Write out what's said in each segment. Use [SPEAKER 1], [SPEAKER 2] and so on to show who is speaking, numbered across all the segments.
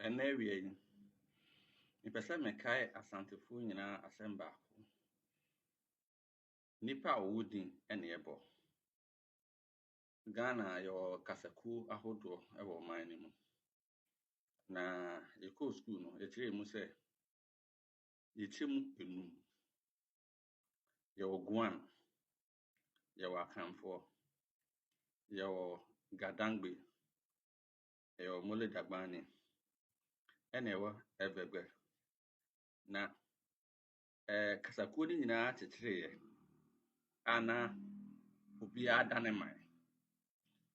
[SPEAKER 1] Ɛnnɛ awia yi, mepɛ sɛ mekae Asantefoɔ nyinaa asɛm baako. Nnipa a wɔwɔ din na ɛbɔ. Ghana yɛwɔ kasakuo ahodoɔ wɔ ɔman no mu. Na yɛkɔɔ sukuu no, yɛkyerɛɛ mu sɛ yɛkyɛ mu enum. Yɛwɔ Guan, yɛwɔ Akanfoɔ, yɛwɔ Gadangbe, yɛwɔ Mole Dagbani, ɛna ɛwɔ Eʋegbe. Na kasakuo no nyinaa kyekyereeɛ a na obiara da ne man.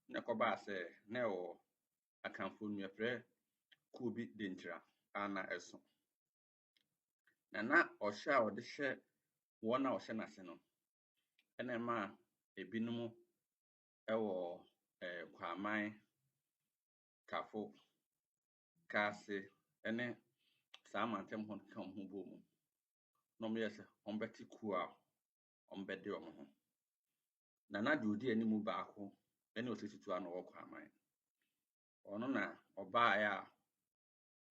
[SPEAKER 1] Na ɛkɔbaa sɛ na ɛwɔ Akanfoɔ no yɛfrɛ kuo bi Denkyira a na ɛso. Na na ɔhyɛ a ɔde hyɛ wɔn a wɔhyɛ n'ase no ɛna ɛmaa ebinom ɛwɔ Kwaman, Tafo, Kaase ne saa mantam hɔ no ka wɔn ho bɔɔ mu. Na wɔyɛɛ sɛ wɔbɛte kuo a wɔbɛde wɔn ho. Na na deɛ ɔdi anim baako ne Osei Tutu a na ɔwɔ Kwaman. Ɔno na ɔbaeɛ a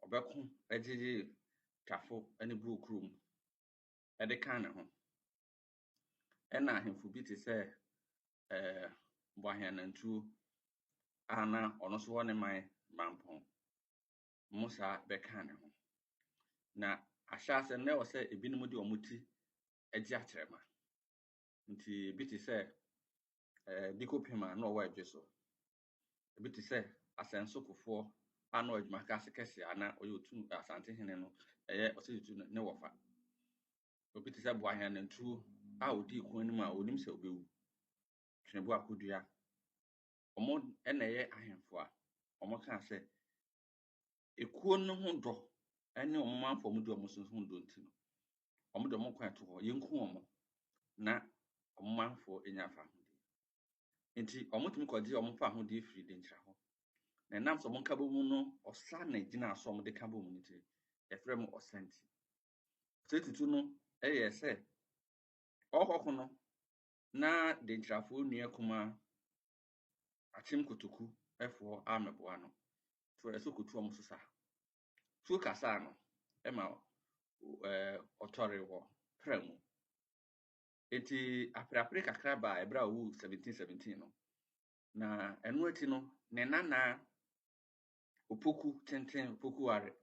[SPEAKER 1] ɔbɛko gyegyee Tafo ne Buo kurom de kaa ne ho. Ɛna ahemfo bi te sɛ Boahen Anantuo a na ɔno nso wɔ ne man Mampɔn mo saa bɛkaa ne ho. Na ahyɛase no na ɛwɔ sɛ ebinom de wɔn ti gye akyerɛma. Nti ebi te sɛ Diko Pem a na ɔwɔ Adwe so. Ebi te sɛ Asɛnso Kofoɔ a na ɔyɛ adwumakase kɛse a na ɔyɛ Otum Asantehene no ɛyɛ Osei Tutu ne wɔfa. Obi te sɛ Boahen Anantuo a ɔdii ko anim a ɔnim sɛ ɔbɛwu. Twenebo Akodua. Wɔn na ɛyɛ ahemfo a wɔkaa sɛ ekuo no ho dɔ ne wɔn manfoɔ a wɔdi wɔn so ho dɔ nti no, wɔde wɔn kwan to hɔ, yɛnku wɔn na wɔn manfoɔ nya fahodie. Nti wɔtumi kɔgye wɔn fahodie firi Denkyira hɔ. Na ɛnam sɛ wɔn nkabom no, ɔsa na ɛgyinaa so a wɔde ka bom no nti, yɛfrɛ mo ɔsa nti. Osei Tutu no yɛɛ sɛ ɔrekɔko no, na Denkyirafoɔ nua kumaa Akyem Kotoku foɔ ammɛboa no. Nti ɔyɛ sɛ ɔkɔtu wɔn so sa. Tuo kasaa no ma ɔtɔre wɔ pra mu. Enti apereapere kakra baa ɛberɛ a ɔwuu 1717 no. Na ɛno akyi no, ne nana Opoku tenten, Opoku Ware,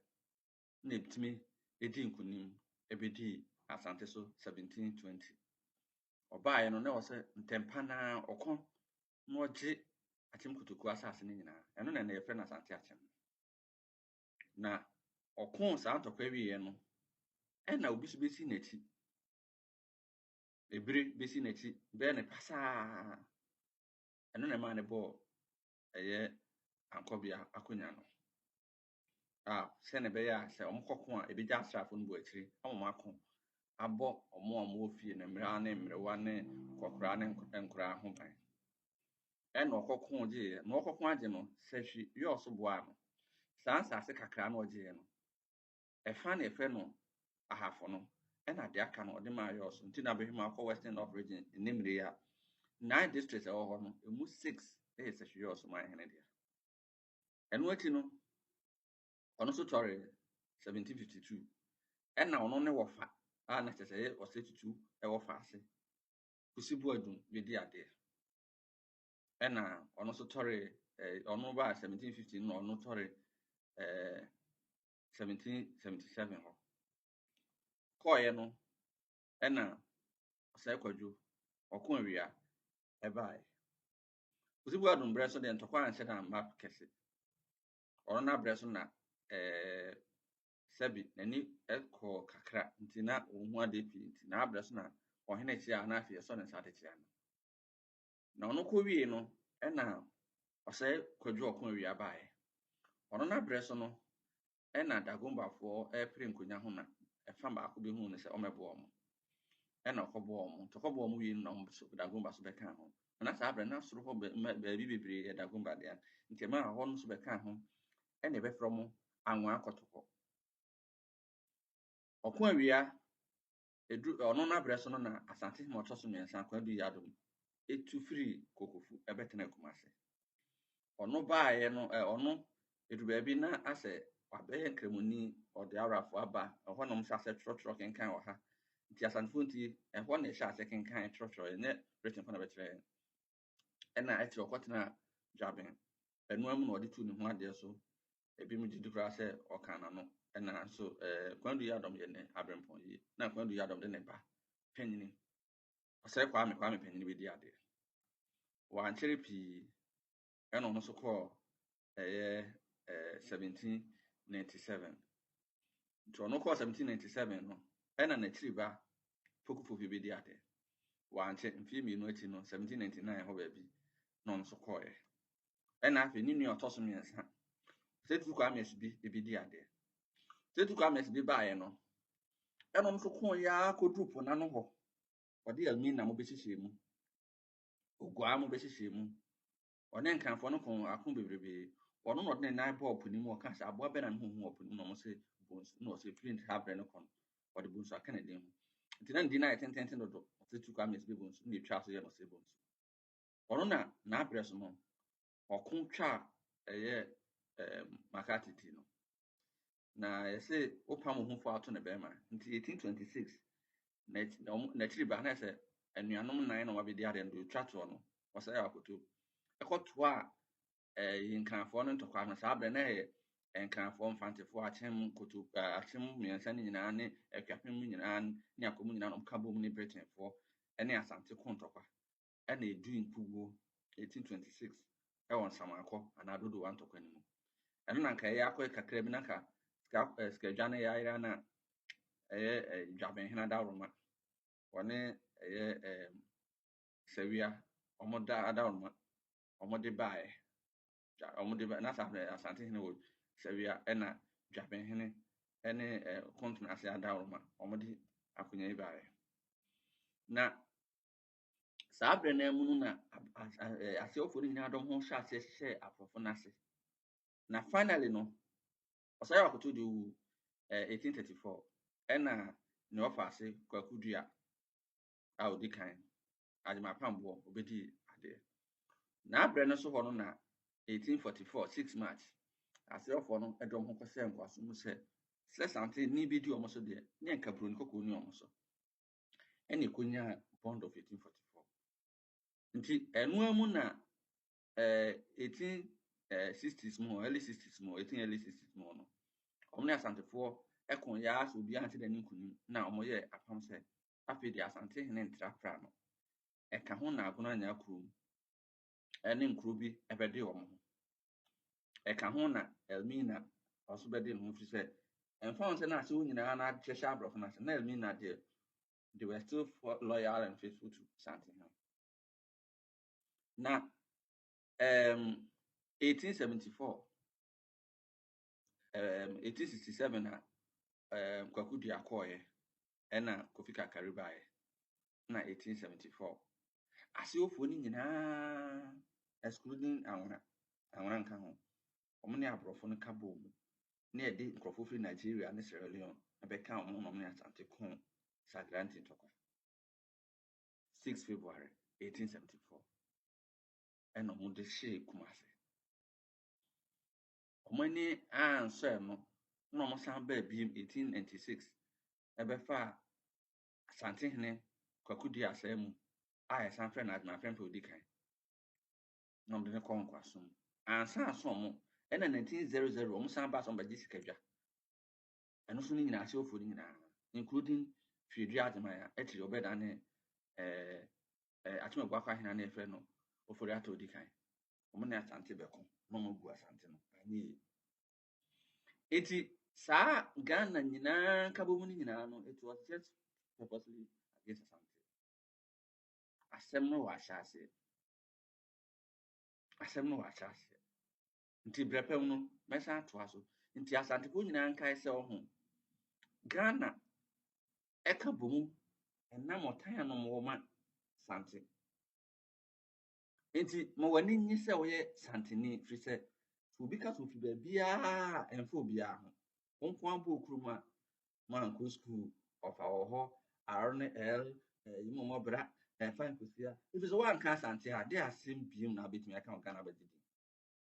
[SPEAKER 1] na ɛtumi dii nkonim bɛdii Asante so 1720. Ɔbaeɛ no, na ɛwɔ sɛ ntɛmpa no ara ɔko na ɔgye Akyem Kotoku asase no nyinaa. Ɛno na ɛnɛ yɛfrɛ no Asante Akyem. Na ɔkoo saa ntɔkwa wieɛ no, ɛna obi nso bɛsi n'akyi. Ebire bɛsi n'akyi bɛyɛ ne pasaa. Ɛno na ɛmaa no bɔɔ ɛyɛ Ankɔbea akonnwa no. A sɛnea ɛbɛyɛ a sɛ wɔkɔko a ebegya asraafo no bɔ akyiri ama wɔako abɔ wɔn a wɔwɔ fie no mmerewa ne mmerewa ne nkɔkoraa ne nkoraa ho ban. Ɛna ɔkɔko gyeeɛ. Na ɔkɔko agye no, Sahwi yɔɔ so boaa no. Saa nsase kakra no ɔgyeeɛ no, ɛfa na yɛfrɛ no Ahafo no, ɛna deɛ aka no ɔde maa yɔɔ so. Nti na bɛhwɛ mu akɔ Western North Region nnɛ mmerɛ yi a, nine districts ɛwɔ hɔ no, ɛmu six yɛ Sahwi yɔɔ so man hene dea. Ɛno akyi no, ɔno nso tɔree 1752. Ɛna ɔno ne wɔfa a na kyerɛ sɛ ɛyɛ Osei Tutu ɛwɔ fa ase, Kusi Boadum bɛdi adeɛ. Ɛna ɔno nso tɔree, ɔno baa 1750 no na ɔno tɔree 1777 hɔ. Kɔɔeɛ no, ɛna Osei Kwadwo, ɔko awia ɛbaeɛ. Kusi Boadum berɛ so deɛ ntɔkwa anhyɛ da amma kɛse. Ɔno n'abrɛ so na sɛbi n'ani kɔɔ kakra nti na ɔnhu adeɛ pii nti n'abrɛ so na ɔhene kyea na afei ɛsɔ ne nsa de kyea no. Na ɔno kɔwie no ɛna Osei Kwadwo ɔko awia baeɛ. Ɔno n'abrɛ so no ɛna Dagombafoɔ ɛrepere nkonnwa ho na ɛfa baako bi huu no sɛ ɔmmɛboa wɔn. Ɛna ɔkɔboa wɔn. Nti ɔkɔboa wɔn wie no na wɔn so Dagomba so bɛkaa ho. Na saa berɛ na soro hɔ baabi bebree yɛ Dagomba dea. Nti ɛmaa hɔ no nso bɛkaa ho ɛna ɛbɛfrɛ wɔn Anwaa Kɔtɔkɔ. Ɔko awia ɛduru ɔno n'abrɛ so no na Asante Hema ɔtɔ so mmiɛnsa Kwadu Yiadom ɛtu firi Kokofu ɛbɛtena Kumase. Ɔno baeɛ no ɔno ɛduru baabi na asɛ Wabɛyɛ Nkramoni, ɔde Arabfo aba, ɛhɔ na wɔhyɛ aseɛ twerɛtwerɛ kenkan wɔ ha. Nti Asantefoɔ nti, ɛhɔ na ɛhyɛ aseɛ kenkan twerɛtwerɛ, ɛnyɛ Britainfoɔ na bɛkyerɛ yɛn. Ɛna akyire ɔkɔtenaa Dwaben. Ɛno ara mu na ɔde tuu ne ho adeɛ so. Ebinom gye di koraa sɛ ɔkaa n'ano. Ɛna nso ɛɛ Kwandu Yiadom yɛ ne aberempɔn yie. Na Kwandu Yiadom de ne ba panyini, Ɔsɛe Kwame, Kwame panyini bɛdi adeɛ. Wankyɛre pii ɛna ɔno nso kɔɔ ɛyɛ ɛɛ 1797. Nti ɔno kɔɔ 1797 no, ɛna n'akyiri ba Poku Fofi bɛdi adeɛ. Wankyɛ, mfeɛ mmienu akyi no, 1799 hɔ baabi na ɔno nso kɔɔeɛ. Ɛna afei ne nua ɔtɔ so mmiɛnsa, Setu Kwame Asibi bɛdi adeɛ. Setu Kwame Asibi baeɛ no, ɛna ɔno nso kɔeɛ ara kɔduru po n'ano hɔ. Ɔde Elmina mo bɛhyehyɛɛ mu, Oguaa mo bɛhyehyɛɛ mu. Ɔne Nkranfoɔ no koo ako bebrebe. Ɔno na ɔde ne nan bɔɔ po no mu, ɔkaa sɛ aboa bɛn na ne ho hu wɔ po no mu na wɔn se bonsu, na ɔse firi saa berɛ no kɔ no, ɔde bonsu aka ne din ho. Nti na ne din no ayɛ tententen dodo, ɔse tu Kwame Asibi Bonsu, na ɛtwaa so yɛ no ɔse Bonsu. Ɔno na n'abrɛ so no, ɔko twaa ɛyɛ ɛɛ McCarthy ti no. Na yɛse wopam wo ho fo ato ne bɛrima. Nti 1826 n'akyiri ba na sɛ anuanom nan na wɔabɛdi adeɛ no deɛ ɔtwa toɔ no ɔsɛe akoto ɛkɔtoa ɛyi Nkranfoɔ no ntɔkwa no. Saa berɛ na ɛyɛ Nkranfoɔ, Mfantefoɔ, Akyem, Koto, Akyem mmiɛnsa no nyinaa ne Akuapem mu nyinaa ne Akɔ mu nyinaa na wɔka bom ne Britainfoɔ ne Asante ko ntɔkwa. Ɛna ɛdui nkuguo 1826 ɛwɔ Nsamakɔ anaa Dodowa ntɔkwa no mu. Ɛno na nka ɛyɛ akɔ kakra bi na nka sika sikadwa no yɛ ayera na ɛyɛ Dwabenhene Adaworoma wɔne ɛyɛ Sawia wɔn da Adaworoma wɔn de baeɛ wɔn de ba na saa berɛ Asantehene wɔ Sawia, ɛna Dwabenhene ɛne Kontenase Adaworoma wɔn de akonnwa yi baeɛ. Na saa berɛ no mu no na aseɛfoɔ no nyinaa dɔm ho hyɛ aseɛ hyehyɛɛ aborɔfo no ase. Na finally no, Ɔsɛe Akoto de wu 1834, ɛna nea ɔfa ase Kwaku Dua a odi kan, Agyemang Pamboɔ, obɛdii adeɛ. N'abrɛ no so hɔ no na 1844 6 March aseɛfoɔ no de wɔn ho kɔhyɛɛ nkoasom mu sɛ Sante ni bi di wɔn so deɛ ne nka buroni kɔkɔɔ ni wɔn so. Ɛna ɛkɔnyaa Bond of 1844. Nti ɛnoa mu na 1860s mu, early 60s mu, 18 early 60s mu no, wɔn ne Asantefoɔ ɛko yaa sɛ obiara nte n'ani nkunim, na wɔyɛ apam sɛ afei deɛ Asantehene ntrapra no ɛka ho na Agona Anya kurom ɛne nkuro bi ɛbɛde wɔn ho. Ɛka ho na Elmina ɔso bɛde ne ho, firi sɛ ɛmfa ho sɛ na ase wɔn nyinaa na ahyehyɛ aborɔfo no ase na Elmina deɛ, they were still loyal and faithful to Asantehene. Na 1874, 1867 a Kwaku Dua kɔɔeɛ ɛna Kofi Kakari baeɛ na 1874 asewofoɔ no nyinaa excluding Anwona, Anwona nka ho, wɔn ne aborɔfo no ka bɔɔ mu na yɛde nkurɔfoɔ firi Nigeria ne Sierra Leone bɛka wɔn ho na wɔn ne Asante ko Sagranti ntɔkwa 6 February 1874, ɛna wɔn de hyee Kumase. Wɔn ani ansɔ ɛno na wɔn san baa biem 1896 ɛbɛfa Asantehene Kwaku Dua asɛe mu a yɛsan frɛ no Agyemang Prempeh odi kan na wɔde no kɔ nkoasom mu. Ansa aso wɔn ɛna 1900 wɔn san baa sɛ wɔn bɛgye sikadwa. Ɛno nso no nyinaa asewofoɔ no nyinaa including Fiedua Agyeman a akyiri ɔbɛda ne ɛɛ ɛɛ Akyem Abuakwa ahene a yɛfrɛ no Ofori Atta odi kan. Wɔn ne Asante bɛko na wɔn agu Asante no anyɛ yie. Eti saa Ghana nyinaa nkabom no nyinaa no, it was just purposely against Asante. Asɛm no wɔ ahyɛ aseɛ. Asɛm no wɔ ahyɛ aseɛ. Nti berɛ pɛm no mɛsan atoa so. Nti Asantefoɔ nyinaa nkae sɛ ɔho Ghana ɛka bɔ mu ɛnam ɔtan a nom wɔ ma Sante. Nti ma w'ani nye sɛ woyɛ Santeni, firi sɛ sɛ obi ka sɛ ofi baabiara a, ɛmfa obiara ho. Wo nko ara bɔ kurom a mankɔ sukuu ɔfa wɔ hɔ R ne L ɛyi mu ɔmɔbra ɛfa nkosua, ɛfiri sɛ woanka Asante a, de asɛm biem na wobɛtumi aka wɔ Ghana bɛgye.